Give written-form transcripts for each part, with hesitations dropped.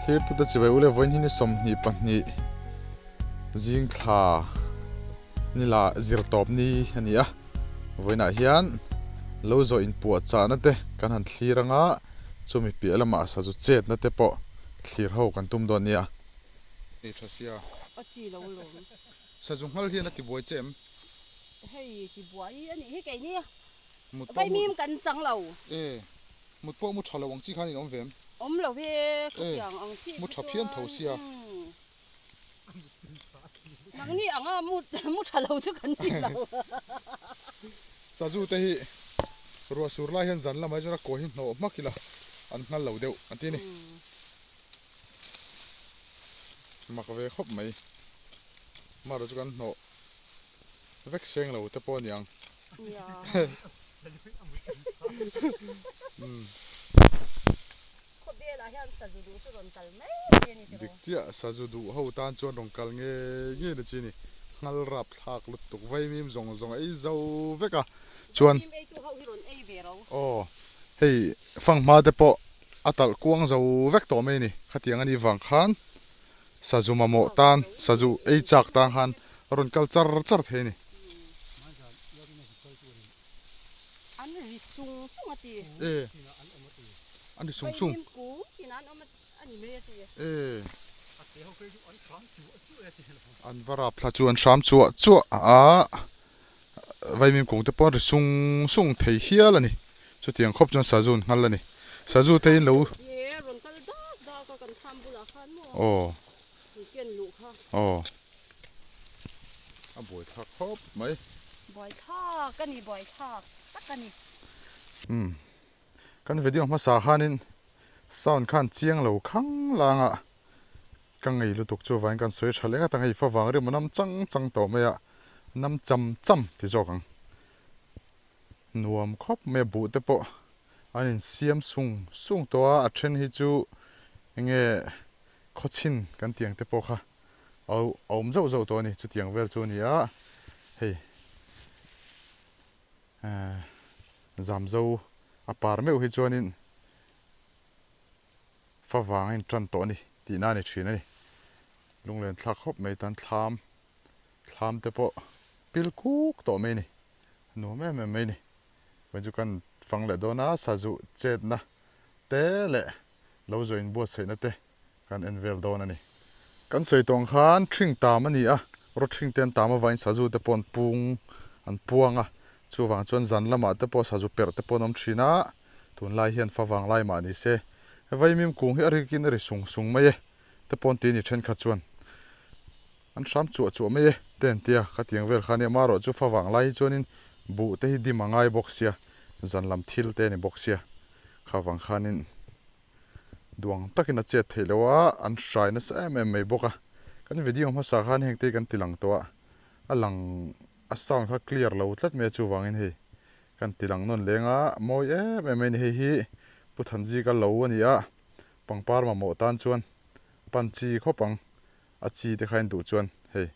Thlirtute chibai ule vawiin hi ni 22 zing thla ni la zir tawp ni a ni a. Vawiinah hian lo zawh inpuah chahna te kan han thlir anga chumi piah lamah sazu chetna te pawh thlir ho kan tum dawn nia. Nei tha sia. A chi lo lawm. Sazu nghal hian a tibuai che em? Hei tibuai a nih hi keini. Vaimim kan chang lo. E, mut pawh mu tha lo ang chi khan in awm ve em? Awm lo he, khatiang ang chi Mu tha phian tho sia. Nangni anga mu tha lo chu kan ti lo. Sazu te hi ruah sur lai hian zan lamah hi chuan a kaw hi hnawh hmak ila an nghal lo deuh an ti a ni. Mak ve khawp mai. Marawh chu kan hnawh vek seng lo te pawh a niang. Dik chiah sazu duh ho tan chuan rawn kal ngei ngei na chi a ni. Nghal rap thlak lutuk vaimim zawng zawng a ei zo vek a chuan aw hei fanghma te pawh a talh kuang zo vek tawh mai a ni. Khatiang a nih vang khan Sazu mamawh tan, sazu ei chak tan khan a rawn kal char char thei a ni. An ri sung sung a ti. E, an ri sung sung. E, an va rap thla chu an hram chuah chuah a, vaimim kung te pawh an ri sung sung thei hial a ni. Chutiang khawp chuan sazu an nghal a ni. Sazu te in lo. Aw. Aw. A buai thlak khawp mai. Buai thlak a ni, buai thlak tak a ni. Umm. Kan video hmasa khanin sound khan chiang lo khang lang a, ka ngei lutuk chu vain kan sawi tha leh nghat ang hei favang rim a nam chang chang tawh mai a, nam cham cham ti zawk ang. Nuam khawp mai a, buh te pawh an insiam sung sung tawh a, a then hi chu enge khawchhin kan tih ang te pawh kha a awm zauh zauh tawh a ni, chutiang vel chu a ni a, hei ehh zamzo a par meuh hi chuanin favang a intan tawh a ni tihna a ni thin a ni, lunglen thlak khawp mai tan thlam. Thlam te pawh pil kuk tawh mai a ni, a nuam em em mai a ni. Vawiin chu kan fang leh dawn a, sazu chetna te leh lo zawh inbuatsaihna te kan en vel dawn a ni. Kan sawi tawng khan ṭhing tam a ni a, rawṭhing te an tam avangin sazu te pawh an pung an puang a, chuvang chuan zan lamah te pawh sazu perh te pawh an awm ṭhin a, tunlai hian favang lai mah ni se. Vaimim kung hi a rikin a ri sung sung mai e, te pawh an ti a ni ṭhenkhat chuan. An hram chuah chuah mai e, te an tia, khatiang vel kha ania, marawh chu fa vang lai hi chuanin buh te hi dim a ngai bawk sia, zan lam thil te a ni bawk sia, kha vang khanin duang takin a chet theih loh a, an hrai nasa em em mai bawk a, kan video hmasa khan heng te hi kan ti lang tawh a, a lang a sound kha clear lo tlat mai a chuvangin hei kan ti lang nawn leng a, mawi em em mai a ni, hei hi Pu Thanzika lo a ni a, pangpar mamawh tan chuan pan chi khawp ang. A chi te kha in duh chuan hei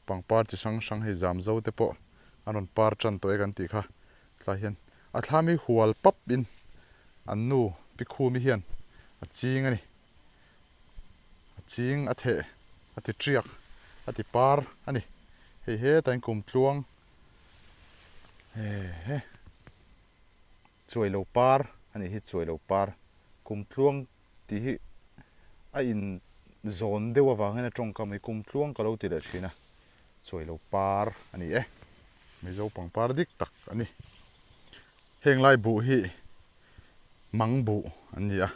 pangpar chi hrang hrang hei zam zo te pawh an rawn par tan tawh e kan tih kha tlai hian a thlam hi hual pap in an nu pi khumi hian a ching a ni a ching a theh a ti tiak a ti par a ni hei hetah in kum tluang he chuai lo par a nih hi chuai lo par kum tluang Tih hi a in zawn deuh avangin a tawngkam hi kum tluang ka lo ti leh thin a, chuai lo par a ni e. Mizo pangpar dik tak a ni. Heng lai buh hi mang buh an ni a,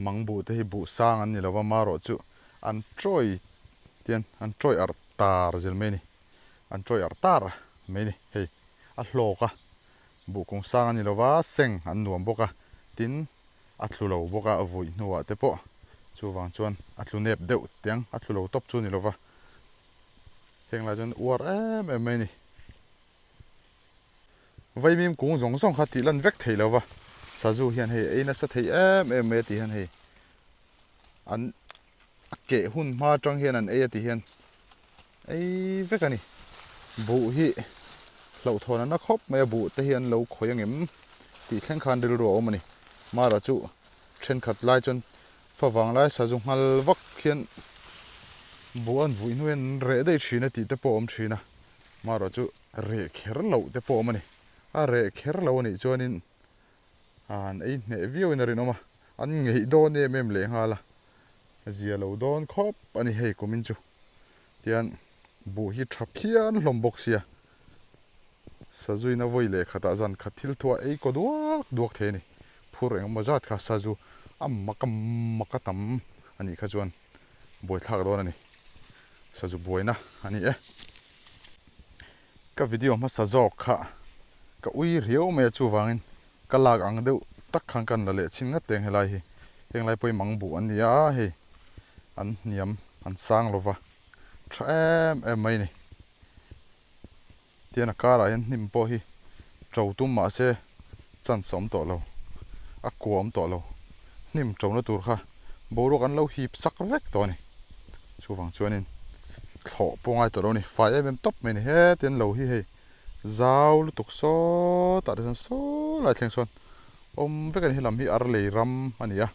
mang buh te hi buh sang an ni lova marawh chu an tawi tian an tawi arh tar zel mai a ni, an tawi arh tar mai a ni hei a hlawk a, buh kung sang a ni lova seng an nuam bawk a, tin a tlu lo bawk a, a vui hnuah te pawh chuvang chuan a tlu nep deuh tiang a tlu lo tawp chu a ni lova, heng lai chuan uar em em mai a ni. Vaimim kung zawng zawng kha tih lan vek thei lova, sazu hian hei ei nasa thei em em mai a tih hian hei an a keh hun hma atang hian an ei a tih hian ei vek a ni. Buh hi hlauhthawn a na khawp mai a, buh te hi an lo khawih ang em tih thleng khan rilru a awm a ni. Mara chu thenkhat lai chuan Favang lai sazu nghal vak hian buh an vuih hnuin an reh daih thin a tih te pawh a awm thin a, amaherawhchu reh kher loh te pawh a awm a ni. A reh kher lo a nih chuanin an ei hneh viauin a rinawm a, an ngeih dawn em em leh nghal a, a zia lo dawn khawp a ni hei kumin chu. Tihian buh hi tha phian hlawm bawk sia, Sazuina vawi leh khatah zan khat thil thuah ei kaw duak duak thei a ni. Phur eng emaw zat kha sazu a mak a mak a tam a nih kha chuan buaithlak dawn a ni. Sazu buaina a ni e. Ka video hmasa zawk kha ka ui riau mai a chuvangin ka lak ang deuh tak khan kan la leh chhin ngat teng helai hi. Heng lai pawhin mang buh an ni a hei an hniam an sang lova tha em em mai a ni. Tihian a karah hian hnim pawh hi to tum mah se chance a awm tawh lo, a kua awm tawh lo. Hnim tona tur kha boruak an lo hip sak vek tawh a ni. Chuvang chuanin thlawh pawh ngai tawh lo a ni. Fai em em tawp mai a ni. Heti an lo hi hei zau lutuk sawtah te chuan saw lai thleng sawn awm vek a ni. Helam hi Arlei ram a ni a,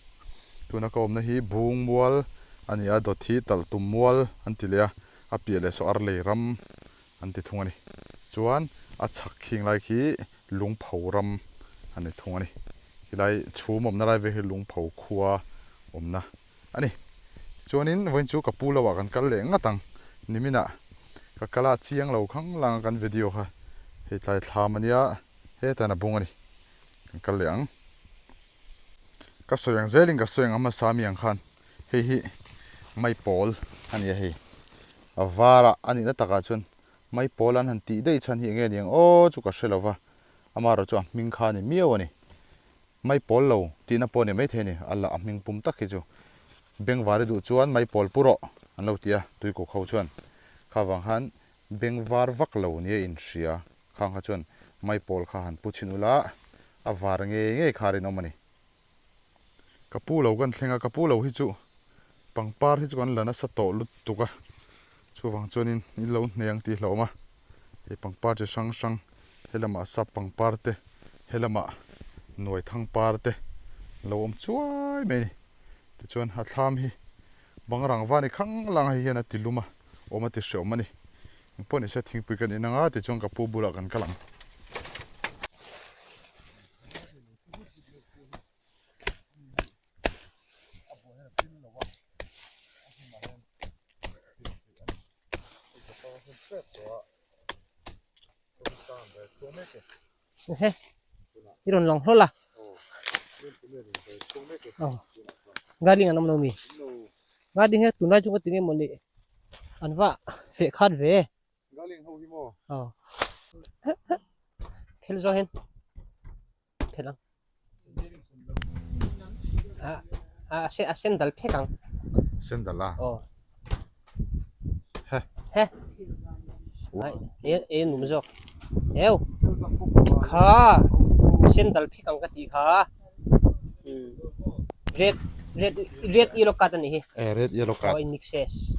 tuna ka awmna hi Bungmual a ni a, dawt hi Talhtum mual an ti leh a. A piah leh saw Arlei ram an ti thung a ni. Chuan a chhak khing lai khi Lungpho ram a ni thung a ni. Helai chhum awmna lai vel hi Lungpho khua awmna a ni. Chuanin vawiin chu ka pu lo ah kan kal leh ngat ang. Niminah ka kal a chiang lo khang lang a kan video kha hei tlai thlam a nia hetah hian a bung a ni. Kan kal leh ang. Ka sawi ang zelin ka sawi ang a hmasa mi ang khan hei hi maipawl a ni a hei a var a a nihna takah chuan maipawl an han tih daih chhan hi enge niang aw chu ka hre lo va amaherawh chu a hming kha a ni miau a ni maipawl lo tihna pawh a ni maithei a ni a la a hming pum tak hi chu bengvar i duh chuan maipawl pu rawh an lo ti a tuikuk ho chuan kha vang khan bengvar vak lo nia inhria Khang kha chuan maipawl kha han pu chhin ula, a var ngei ngei kha rinawm a ni. Ka pu lo kan thleng a, ka pu lo hi chu pangpar hi chu kan la nasa tawh lutuk a, chuvang chuanin in lo hneh ang tih hlauhawm a, hei pangpar chi hrang hrang he lamah sap pangpar te, he lamah nuai thang par te lo awm chuai mai a ni. Tichuan a thlam hi bang rangva ni khang lang hei hian a ti lum a, awm a ti hreawm a ni. Engpawh nise thingpui kan in anga tichuan ka pu bulah kan kal ang. He i rawn lang hlawl a aw garling an awm lo mi garling hi tunlai chu ka ti nge mawni an va feh khat ve garling ho hi maw aw phel zawh hian phel ang a a sen dal phek ang sen dal a aw He. He. Ai, e e num zawk. Eu. Kha. Sen dal phek ang ka ti kha. Hmm. Red red red yellow card ani hi. E red yellow card. Oh, in mixes.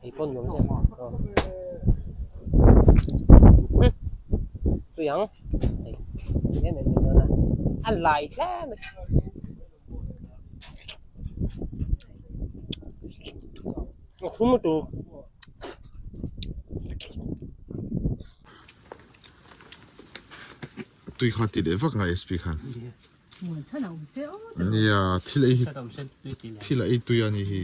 Hei pawh nuam zawk. Aw. Tui ang. Hei em em mai dawn a. A lai hle mai. A khum lutuk. Tui kha ti leh vak ngai SP khan. Nia thil ei hi thil a ei tui a ni hi.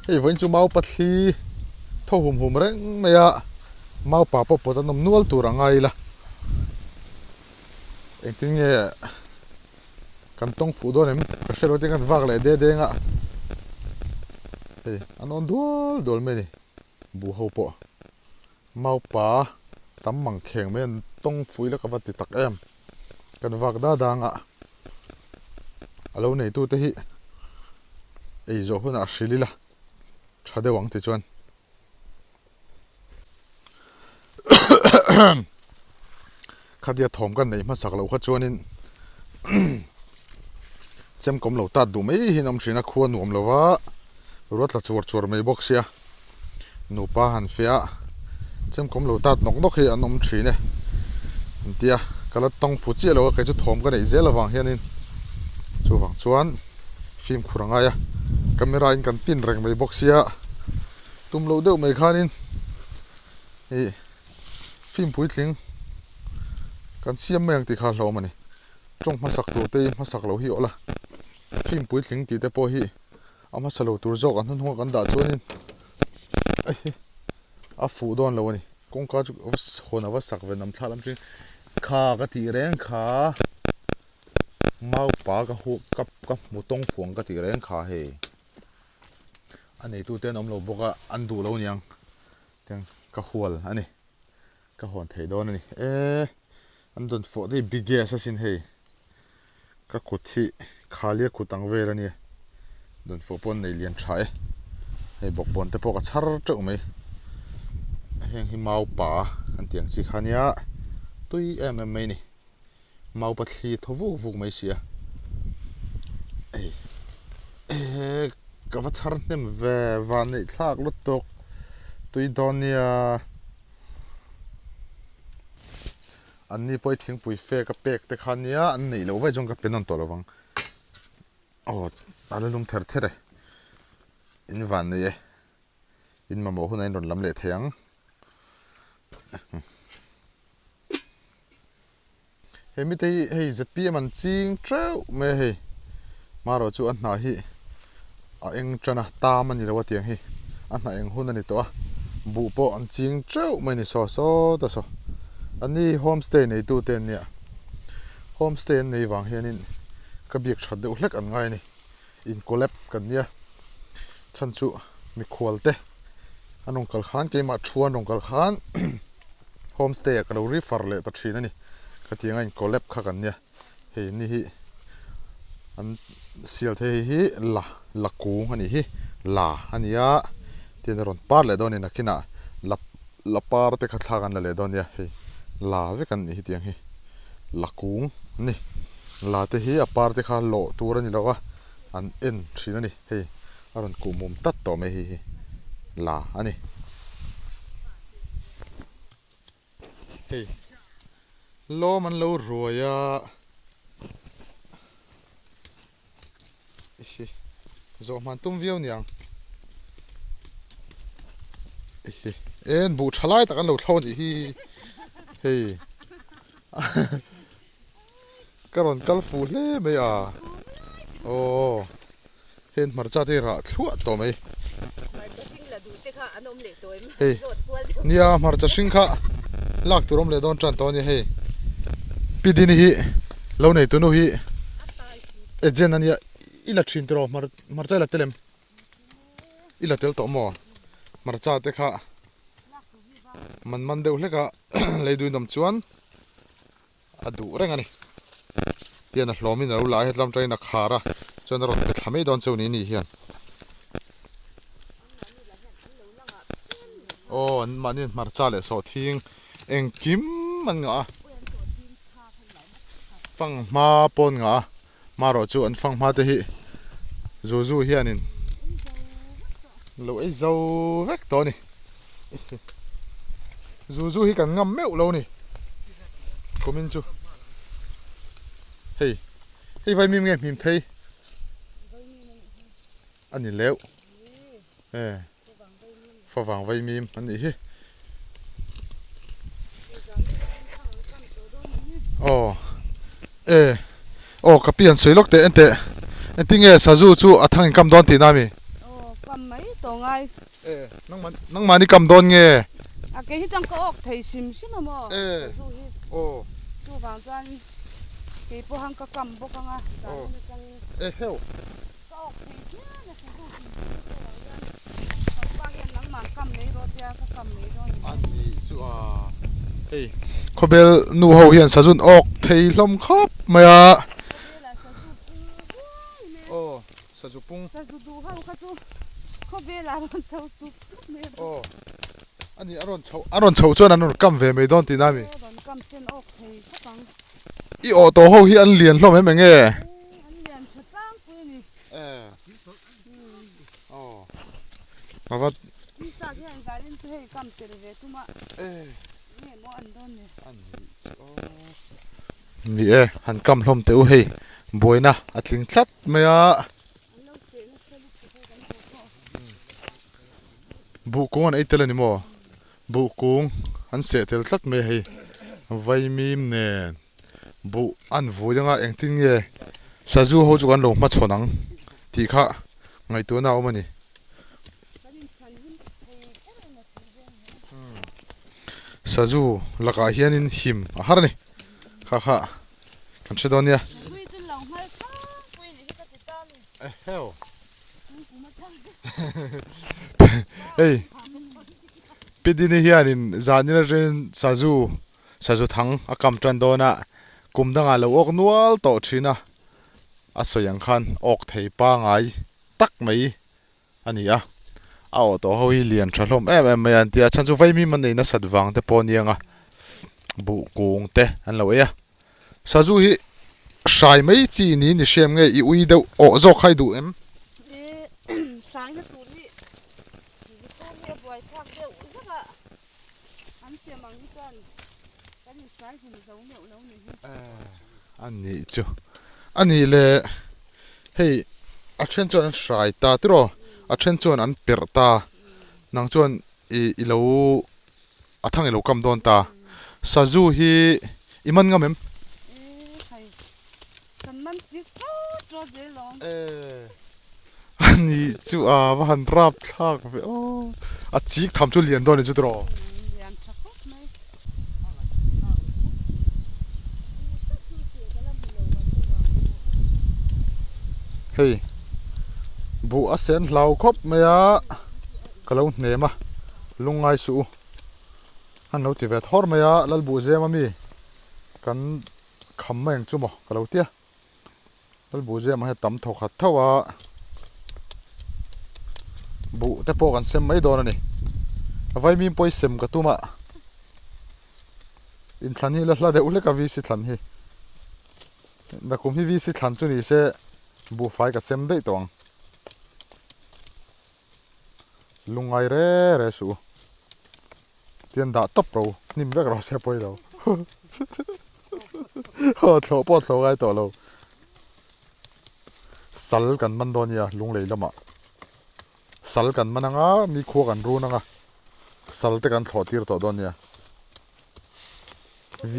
Hei vawiin chu mau pathli thaw hum hum reng mai a, mau pa pawh pawt an awm nual tur a ngai ila. Engtin nge kan tawng fuh dawn em ka hre lo te kan vak leh de deng a, hei an awn dual dual mai a ni buh ho pawh. Mau pa tam mang kheng mai an tawng fuh ila ka va ti tak em. Kan vak da dang a, a lo neitu te hi ei zawh hunah hrilh ila tha deuh ang tichuan. Khatia thawm kan neih hmasak loh kha chuanin chemkawm lo tat duh mai hian a awm thin a, khua nuam lo va, ruat tla chuar chuar mai bawk sia, nupa han fiah a, chemkawm lo tat nawk nawk hi an awm thin e an tia, ka la tawng fu chiah lo a, kei chu thawm ka neih zel avang hianin chuvang chuan fimkhur a ngai a, camera in kan tin reng mai bawk sia, tum loh deuh mai khanin ih. Film puitling kan siam mai ang tih kha a hlauhawm a ni. Tawng hmasak tur te hi hmasak loh hi awlh a, film puitling tih te pawh hi a hmasa lo tur zawk a hnuhnunga kan dah chuanin a fuh dawn lo a ni. Kawngka chu a va hawn a va sak ve nam thla lam thin kha ka tih reng kha maupa ka hu ka ka hmu tawng fuang ka tih reng kha hei a neitute an awm lo bawk a an duh lo niang. Tiang ka hual a ni, ka hawn thei dawn a ni. E an dawn fawh daih biggest asin hei, ka kut hi khalia kut ang vel a nia, dawn fawh pawh an nei lian tha e, hei bawkbawn te pawh ka chhar teuh mai, heng hi maupa kan tih ang chi kha nia tui em em mai a ni. Maupa thli thaw vuk vuk mai si a, hei ehe ka va chhar hnem ve van neih thlak lutuk tui dawn nia an ni pawh hi thingpui fe ka pek te kha nia an neih loh vaih chuan ka pe nawn tawh lovang aw a la lum ther ther e in van nei e in mamawh hunah in rawn lam leh thei ang. He mite hi hei zpm an ching teuh mai a hei marawh chu a hnah hi a eng tan a tam a ni lo a tiang hi a hnah eng hun a ni tawh a buh pawh an ching teuh mai a ni saw sawt a saw an ni home stay neitu te an nia home stay an nei vang hianin ka biak that deuh hlek an ngai a ni in collab kan nia chhan chu mikhual te an rawn kal khan keimah thu an rawn kal khan. Home stay ah ka lo refer leh ta thin a ni. Khatiang a in collab kha kan nia. Hei ni hi an sial thei hei hi la la kung a nih hi. La a ni a, tian a rawn par leh dawn a ni nakinah la la par te kha thlak an la leh dawn a nia. Hei la vek an nih hi tiang hi la kung a ni. La te hi a par te kha lawh tur a ni lo a, an en thin a ni. Hei a rawn kuh mum tat tawh mai hei hi la a ni. Hei lawm an lo ruai a ihi zawh hman tum viau niang ihi en buh tha lai tak an lo thlo anih hi hei ka rawn kal fuh hle mai a aw. Heng hmarcha te hi rah thluah tawh mai. Hei nia hmarcha hring kha lak tur awm leh dawn tan tawh a nia hei. Pi Dini hi lo nei tunu hi agent a nia i la thin tiraw hmarcha i la tel em? I la tel tawh maw? Hmarcha te kha man man deuh hlek a lei duin awm chuan. a duh reng a ni. Tian a hlawmin a lo la a, hetlam atangin a khar a, chuan a rawn pe thla mai dawn cheu ni ni hian. Aw an mahni an hmarcha leh sawhthing engkim an ngah a, fanghma pawh an ngah a, marawh chu an fanghma te hi zu zu hianin lo ei zo vek tawh a ni. Zu zu hi kan ngam meuh lo ni kumin chu hei hei vaimim nge hmim thei a ni leuh e favang vaimim a nih hi aw e aw ka pi an sawi lawk teh enteh engtinge sazu chu a thang in kam dawn tihna a mi aw kam mai tawh ngai. E, nangmah, nangmahni kam dawn nge? A ke hi chuan ka awk thei hrim hrim a maw? E, Sazu hi. aw. Chuvang chuan kei pawh hang ka kam bawk ang a, Aw. zan atangin. E heu. Ka awk thei hian a sazu hrim hrim te pawh lo hian kan pa hian nangmah kam mai rawh tia ka kam mai dawn ni. A ni chu a, hei khawbel nu ho hian sazun awk thei hlawm khawp mai a. Khawbelah sazu pung huai mai a. Aw. Sazu pung. Sazu duh ho kha chu khawvelah a rawn chho sup sup mai a. Aw, ani a rawn chho, a rawn chho chuan an rawn kam ve mai dawn tihna a mi? Aw, rawn Kam ten awk thei khawp ang. I awh tawh ho hi an lian hlawm em enge? An lian tha tlangpui a ni. Tisa hian zanin chu hei kam tel ve tum a, nge maw an dawn ni? Ni e, han kam hlawm teh u hei, buaina a tling tlat mai a. An lo seh nasa lutuk hei kan hmuh pawh. Buh kung an ei tel a ni maw? Buh kung an seh tel tlat mai a hei, vaimim nen buh an vui anga engtin nge sazu ho chu kan lo hmachhawn ang tih kha ngaihtuahna a awm a ni. Sazu lakah hianin him a har a ni kha kha kan hre dawn nia. Hei Pidini hianin zanin atangin sazu sazu thang a kam tan dawn a kum dangah lo awk nual tawh thin a a sawi ang khan awk thei pangai tak mai a ni a a awh tawh ho hi lian tha hlawm em em mai a an ti a chhan chu vaimim an nei nasat vang te pawh a ni ang a buh kung te an lo ei a sazu hi hrai mai chi niin i hriam nge i ui deuh awh zawk kha i duh em? Hraina tur hi zikawm hi a buai thlak deuh vek a an siam ang hi chuan kan inhrai hlum zo meuh lo ni hi. A nih chu a nih le hei a then chuan an hrai ta tiraw a then chuan an perh ta nang chuan i i lo a thang i lo kam dawn ta sazu hi i man ngam em? Kan man chik tawt tawt zel awm. A nih chu a va han rap thlak ve aw. A chik tham chu lian dawn ni chu tiraw. Lian tha khawp mai. Hei buh a sen hlau khawp mai a ka lo hnem a lungngai suh u an lo ti ve thawr mai a Lalbuhzem ami kan Kham mai ang chu maw ka lo tia. Lalbuhzem ah hian tam thaw khat tho a, buh te pawh kan sem mai dawn a ni. A vaimim pawh i sem ka tum a, inthlan hi la hla deuh hlek a VC thlan hi. Nakum hi VC thlan chu ni se buhfai ka sem daih tawh ang. Lungngai re re suh u. Tian dah tawp ro, hnim vek rawh se pawi lo. Aw thlawh pawh thlawh ngai tawh lo. Sal kan man dawn nia lunglei lamah. Sal kan man anga mi khua kan run anga sal te kan thlawh tir tawh dawn nia. V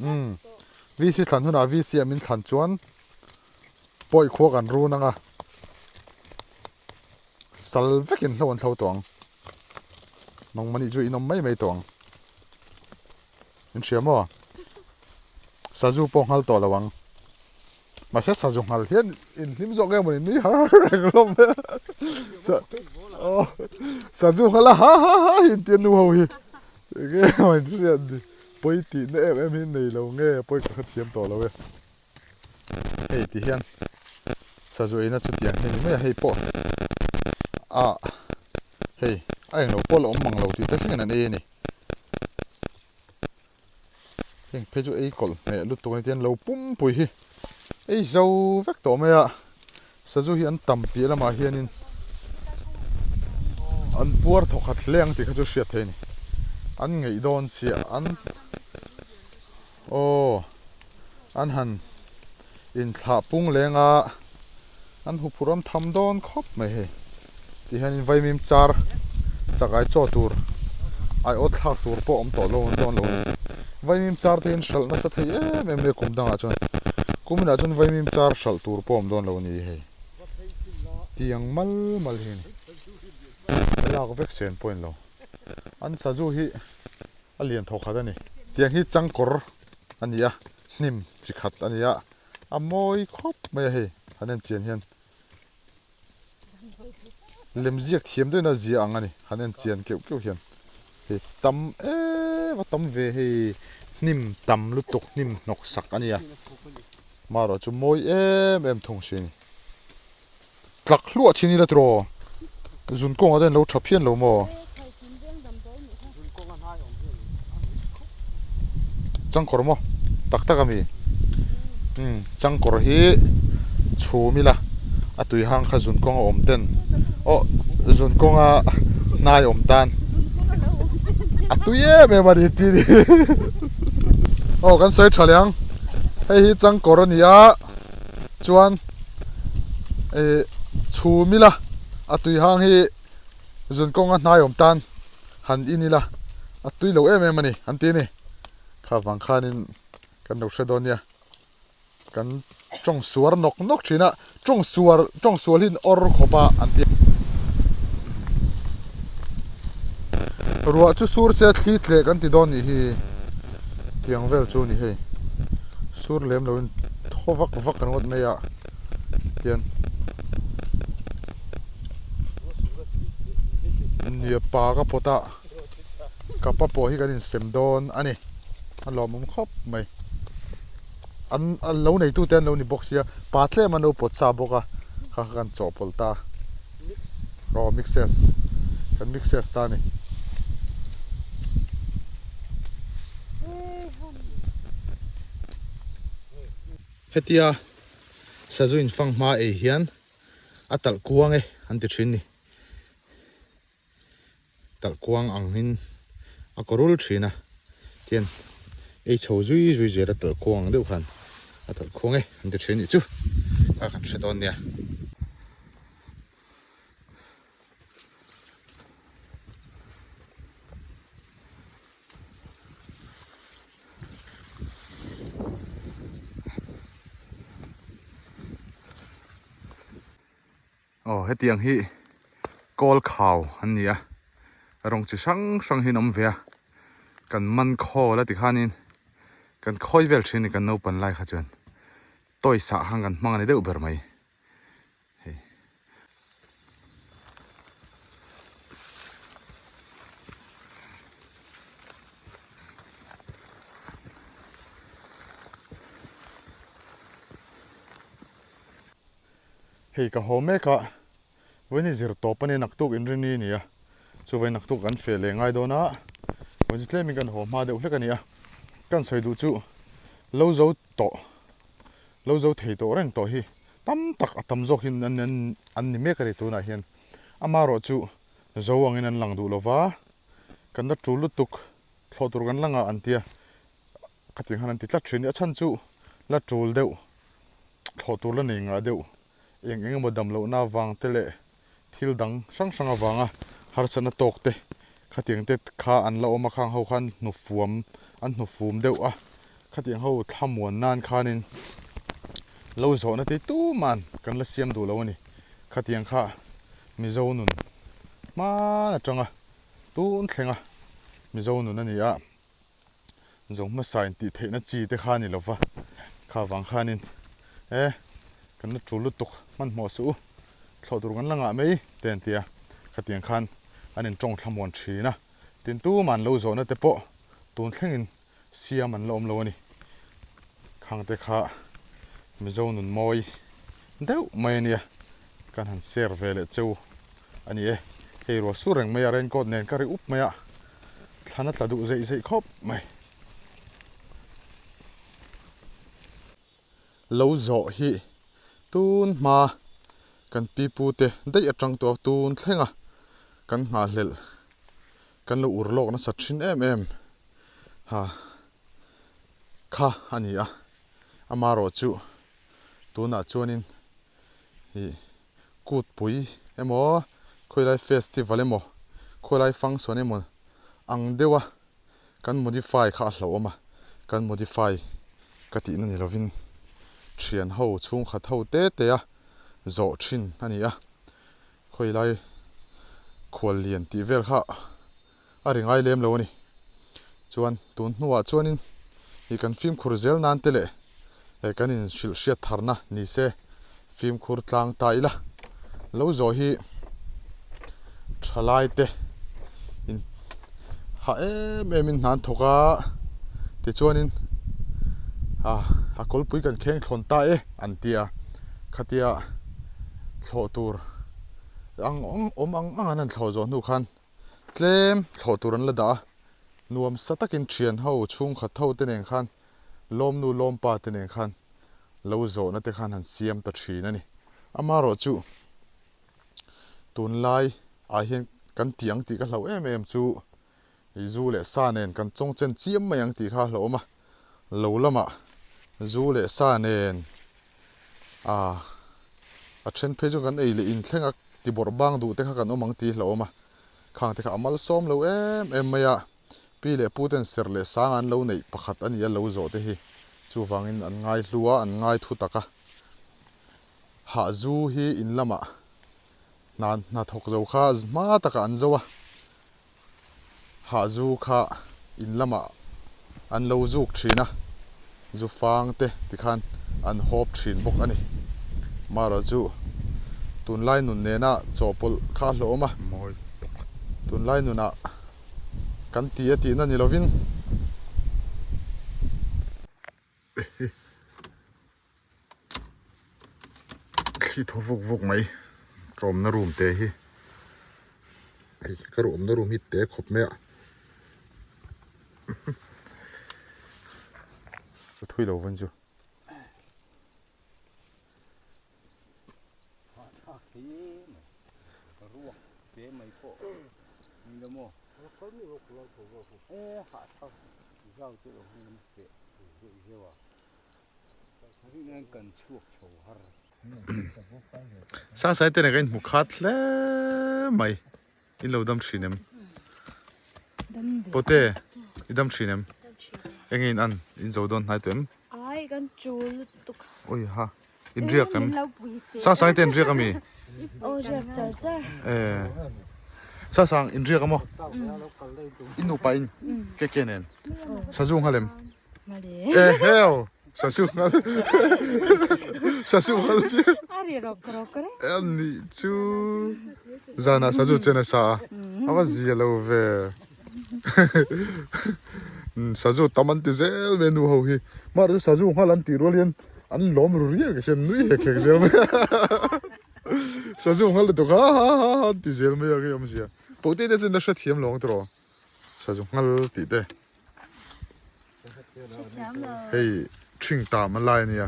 umm VC thlan hunah VC ah min thlan chuan pawi khua kan run anga Sal vekin hlo an thlo tawh ang. Nangmahni chu in awm mai mai tawh ang. In hria maw? Sazu pawh nghal tawh lo ang. Mahse sazu nghal hian in hlim zawk em mawni nui har har reng hlawm mai a. Sazu nghal a ha ha ha hi in tia nu ho hi. Enge maw in hriat ni. Pawi tihna em em hi nei lo nge pawi ka hrethiam tawh lo e. Hei ti hian sazu eina chu tiang hi a ni mai a, hei pawh ah hei a englo pawh la awm mang lo tih te thlengin an ei a ni. Heng phei chu ei kawlh hmeh lutuk a ni tihian lo pumpui hi ei zo vek tawh mai a, sazu hi an tam piah lamah hianin an puar thawkhat hle ang tih kha chu hriat theih a ni. An ngeih dawn chiah an. Aw, an han inthlah pung leng a, an huphurh awm tham dawn khawp mai hei. Ti hianin vaimim char chak ai chaw tur ai awt thlak tur pawh awm tawh lo dawn lo a ni. Vaimim char te hian hralh nasa thei em em mai a kum dangah chuan. Kuminah chuan vaimim char hralh tur pawh awm dawn lo a ni hei. Tiang mal mal hi a ni. A lak vek chen pawh a ni lo. An sazu hi. A lian thaw khat a ni. Tiang hi changkawr a ni a, hnim chi khat a ni a, a mawi khawp mai a hei han en chian hian lem ziak thiam deuhin a zia ang a ni han en chian keuh keuh hian hei tam em a tam ve hei hnim tam lutuk hnim hnawk sak a ni a marawh chu mawi em em thung si a ni. Tlak hluah chin ila tiraw? Zun kawngah te an lo tha phian lo maw? Changkawr maw? Tak tak ami? Umm changkawr hi chhum ila a tui hang kha zun kawng a awm ten aw zun kawnga hnai awm tan a tui em em a ni tih ni aw kan sawi tha leh ang hei hi changkawr a ni a chuan ih chhum ila a tui hang hi zun kawnga hnai awm tan han in ila a tui lo em em a ni an ti a ni kha vang khanin kan lo hre dawn nia kan tawng suar nawk nawk thin a tawng suar tawng sual hi an awr khawp a an ti ruah chu sur se thli tleh kan ti dawn nih hi tiang vel chu a ni hei sur lem lo in thaw vak vak ringawt mai a tian nia pa ka pawt a ka pa pawh hi kan insem dawn a ni a lawmawm khawp mai an lo neitu te an lo ni bawk sia pa tlem an lo pawt sa bawk a kha kha kan chawhpawlh ta aw mixes kan mixes ta a ni. Hetia sazu infang hma ei hian a talh kuang e an ti thin ni. Talh kuang ang in a kaw rul thin a tian ei chho zui zui zel a talh kuang ang deuh khan a talh khuang e an ti thin nih chu kha kan hre dawn nia. Aw hetiang hi kawl khau an ni a rawng chi hrang hrang hi an awm ve a kan man khawl a ti khanin kan khawi vel thin a ni kan naupan lai kha chuan toys ah khan kan hmang a ni deuh ber mai. Hei. Hei ka haw mek a, vawiin hi zir tawp a nia naktuk inrini a ni a, chuvai naktuk kan feh leh ngai dawn a, vawiin chu tlemin kan haw hma deuh hlek a ni a, kan sawi duh chu lo zo tawh lo zo thei tawh reng tawh hi tam tak a tam zawk hin an an ni mek a ni tunah hian amaherawh chu zo angin an lang duh lova kan la tul lutuk thlawh tur kan la ngah an tia khatiang khan an ti tlat thin a chhan chu la tul deuh thlawh tur la nei ngah deuh eng eng emaw dam lohna avang te leh thil dang hrang hrang avanga harsatna tawk te khatiang te kha an la awm a khang ho khan hnufuam an hnufum deuh a khatiang ho thlamuan nan khanin lo zawhna te tuman kan la siam duh lo a ni khatiang kha Mizo nun hman atanga tun thlenga Mizo nun a ni a. Zo hmasa in tih theihna chi te kha a ni lova, kha vang khanin e kan la tul lutuk hmanhmawh suh u, thlawh tur kan la ngah mai te an ti a, khatiang khan an in tawng thlamuan thin a, tin tumah an lo zawhna te pawh tun thlengin siam an la awm lo a ni, khang te kha Mizo nun mawi deuh mai a nia, kan han share ve leh cheu a ni e, hei ruah sur reng mai a raincoat nen ka ri up mai a. Thlan a tla duh zeih zeih khawp mai. Lo zawh hi tun hma kan pipu te daih atang tawh a tun thleng a kan nghahhlelh kan lo ur lawk nasa thin em em ha kha a ni a amaherawh chu tunah chuanin ih Kutpui emaw, khawilai festival emaw, khawilai function emaw ang deuha kan modify kha a hlauhawm a, kan modify ka tihna ni lovin thian ho chhungkhat ho te te a zawh thin a ni a, khawilai khuallian tih vel kha a ri ngai lem lo a ni. Chuan tun hnuah chuanin ih kan fimkhur zel nan te leh eh kan inhrilh hriat tharna ni se fimkhur tlang ta ila lo zawh hi thalai te in hah em em in hna an thawk a tichuanin ah a kawlpui kan kheng thlawn ta e an ti a khatia thlawh tur ang awm ang ang an han thlawh zawh hnu khan. Tlem thlawh tur an la dah a. Nuam sa takin thian ho, chhungkhat ho te nen khan, lawmnu lawmpa te nen khan lo zawhna te khan han siam ta thin a ni. Amaherawh chu tunlai ah hian kan tih ang tih ka hlauh em em chu ih zu leh sa nen kan chawng chen chiam mai ang tih kha a hlauhawm a, lo lamah zu leh sa nen ah a then phei chuan kan ei leh inthleng a ti bawrh bang duh te kha kan awm ang tih a hlauhawm a. Khang te kha a malsawm lo em em mai a, pi leh pu ten serh leh sang an lo neih pakhat a ni a lo zawh te hi chuvangin an ngai hlu a, an ngai thu tak a. Hah zu hi in lamah hna hna thawk zo kha hma takah an zo a, hah zu kha in lamah an lo zuk thin a, zu fang te tikhan an hawp thin bawk a ni. Marawh chu tunlai nun nena chawhpawlh kha a hlawhawm a, tunlai nunah kan ti a tihna ni lovin. Thli thaw vuk vuk mai ka awmna room te hi hei ka awmna room hi te khawp mai a ka thui lo vawn chu. Sasai te nen ka inhmu khat hle mai in lo dam thin em Pawte i dam thin em enge in an in zo dawn hnai tawh em Ui ha in riak em Sasai te an riak ami Sasang in riak amaw in nupa in ke ke nen sazu nghal em. Eheu! Sasu nghal Sasu nghal A ri rawk rawk reng. A nih chu zanah sazu chen a sa a, a va zia lo ve. Sazu tam an ti zel mai nu ho hi. Mahse chu sazu nghal an tih rual hian an lawm ru riak hian nui hek hek zel mai a. Sazu nghal lutuk ha ha ha ha an ti zel mai a kei awmzia. Pawh te te chu in la hrethiam lo ang tiraw sazu nghal tih te. Hei ṭhing tam a lai a nia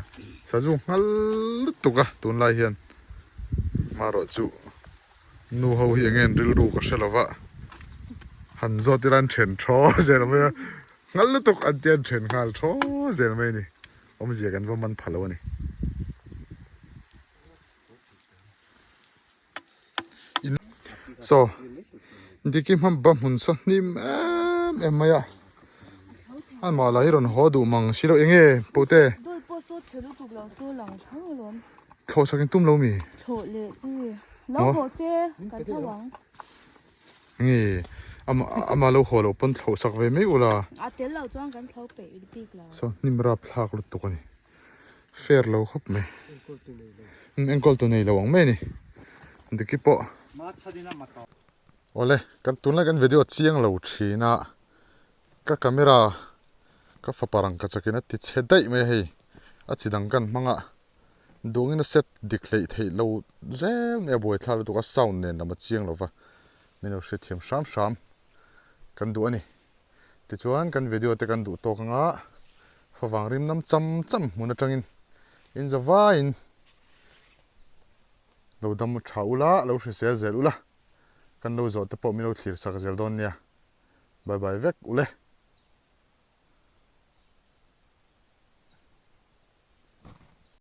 sazu nghal lutuk a tunlai hian marawh chu nu ho hi eng nge an rilru ka hre lo va han zawt ila an then thaw zel mai a nghal lutuk an tia an then nghal thaw zel mai a ni awmzia kan va man pha lo a ni. Saw diki hman ba hmun saw hnim em em mai a amah lah hi rawn haw duh mang si lo eng nge pute thlawh sak in tum lo mi nge amah lo haw loh pawn thlawh sak ve mai ula saw hnim rapthlak lutuk a ni. Fair lo khawp mai. Enkawl tu nei lo ang mai a ni. Diki pawh. Awle, kan tunlai kan video chiang lo thin a, ka camera ka fapa rang ka chakin a ti chhe daih mai a hei, a chi dang kan hmang a, duangin a set dik hleih theih lo zel mai a buaithlak lutuk a sound nen lam a chiang lo va, min lo hrethiam hram hram kan duh a ni. Tichuan kan video te kan duh tawk anga favang rim nam cham cham hmun atangin in za vaiin lo dam tha ula, lo hrisel zel ula, kan lo zawh te pawh min lo thlir sak zel dawn nia. Bye bye vek ule.